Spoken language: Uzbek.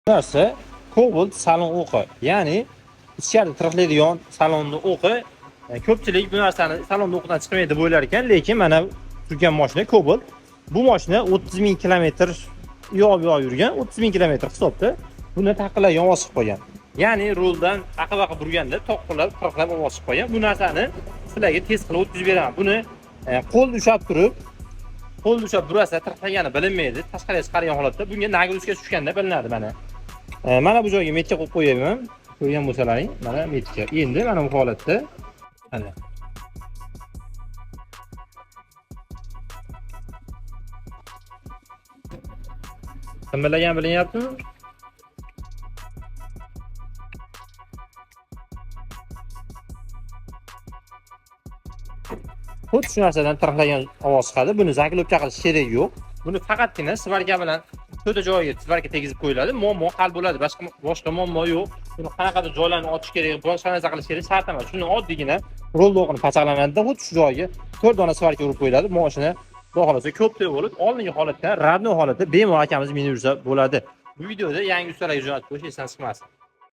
Narsa Cobalt salon o'qi, ya'ni ichkarida tirqlaydigan salonni o'qi. Ko'pchilik bu narsani salonni o'qidan chiqmaydi deb o'ylar ekan, lekin mana turgan mashina Cobalt. Bu mashina 30 ming kilometr yo'q yurgan, 30 ming kilometr hisobda. Buni taqillab ovoz chiqib qolgan. Ya'ni ruldan aqib-aqib burganda toqillab, tirqlab ovoz chiqib qolgan. Bu narsani sizlarga tez qilib o'tkazib beraman. Buni qo'lda ushlab turib, qo'lda ushlab burasa tirqlagani bilinmaydi. Tashqariga chiqargan holatda bunga nagruzka tushganda bilinadi mana. Mana bu joyga metka qo'yib qo'yapman. Ko'rgan bo'lsalaring, mana metka. Endi mana bu holatda mana Qimmillagan bilinyaptimi? Xuddi shu narsadan tirqlagan ovoz chiqadi. Buni zaklopka qilish kerak yo'q. Buni faqatgina svarka bilan to'rtta joyiga svarka tegizib qo'yiladi. Muammo hal bo'ladi. Boshqa muammo yo'q. Buni qanaqadir joylarni ochish kerak, boshqa narsa qilish kerak shart emas. Shuni oddiygina rol o'qini pachaqlanadi-da, xuddi shu joyiga 4 dona svarka urib qo'yiladi. Mashina xudo xohlasa ko'p bo'lib, oldingi holatdan radnoy holatda bemalol akamiz minib yursa bo'ladi. Bu videoda yangi ustalarga jo'natib qo'yish esdan chiqmasin.